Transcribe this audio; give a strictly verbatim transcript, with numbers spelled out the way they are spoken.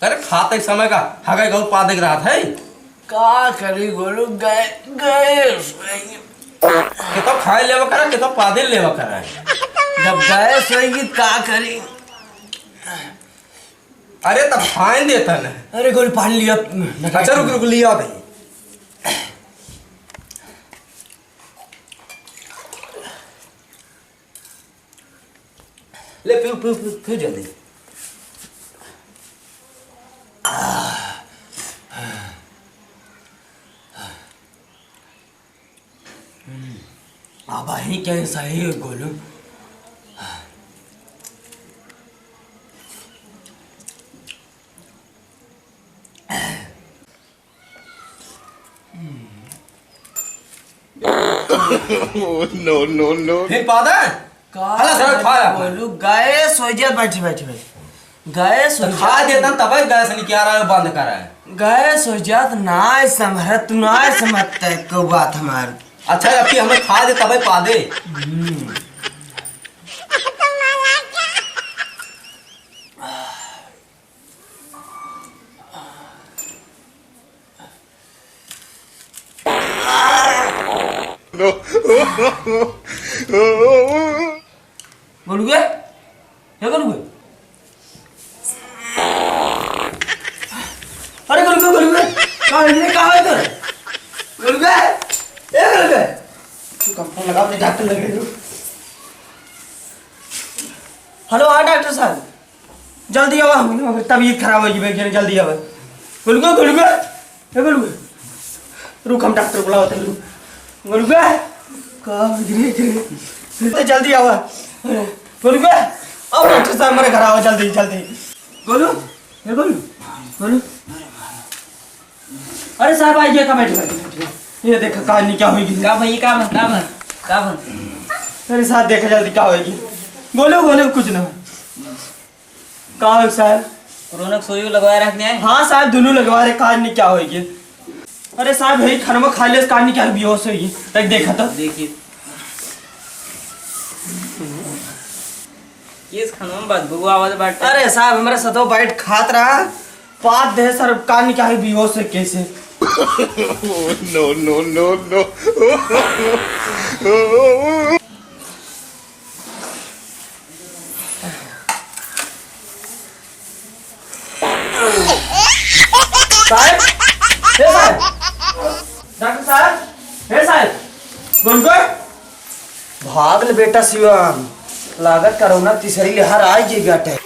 अरे खाते समय का हगै गौ पादे के रहत है। का करी गोलू, गै-, गैस होई। के तो खाए लेवा करा, के तो पादे लेवा करा। जब गैस होई का करी? अरे तब खाए देता ना। अरे गोलू पानी लिया। अच्छा रुक, रुक, लिया दे। ले, पीऊ, पीऊ, पीऊ, पीऊ जल्दी। हम्म, अब अही के सही है, गोलू। Oh, no, no, no। फिर पादा? का हला, साला, खा ले। बोलू, गैस हो जात, बैठी, बैठी, बैठी। गैस तो हो खा जात। देता, तबै गैस निकाल रहा है, बंद कर रहा है। गैस हो जात, नाय संभरत, तू नाय समझते को बात हमार। अच्छा, अभी हमें खा दे, तबै पादे। हम्म। गोलुए, हे गोलुए। अरे गोलुए, गोलुए। का है रे, का है इधर? गोलुए, ए गोलुए। तू कम फोन लगा, अपने डॉक्टर लगे तू। हेलो, हाँ डॉक्टर साहब। जल्दी आवा, हम, हम तबीयत खराब होइ गई, जल्दी आवा। गोलुआ, गोलुआ, ए गोलुआ, रुक, हम डॉक्टर बुलावत है, रुक। गोलुआ, का हो गई रे, रे? जल्दी आवा। गोलुआ, आओ डॉक्टर साहब, हमारे घर आओ, जल्दी, जल्दी। गोलू, ए गोलू, गोलू। अरे साहब, आइए, का बैठ, बैठ, बैठ, बैठ। ये देखा, कहानी क्या होगी? का भाई, का बन, का बन, का बन? अरे साहब, देखा जल्दी, क्या होगी? बोलो, बोलो, कुछ ना। का हो साहब? कोरोना के सुई लगवा रखने आए? हाँ साहब, दोनों लगवा रहे, कहानी क्या होगी? अरे साहब, यही खरमा खा ले, कहानी क्या बेहोश होगी? तक देखा तो। देखिए। किस खाना में बदबू आवाज बाटे? अरे साहब, हमरा सतो बैठ खात रहा, पात दे सर, कान क्या है बेहोश है कैसे? No, no, no, no। साहब, हे साहब, डॉक्टर साहब, हे साहब, बोल गए। भाग ले बेटा शिवम, लागत कोरोना तीसरी लहर आ गई बाटे।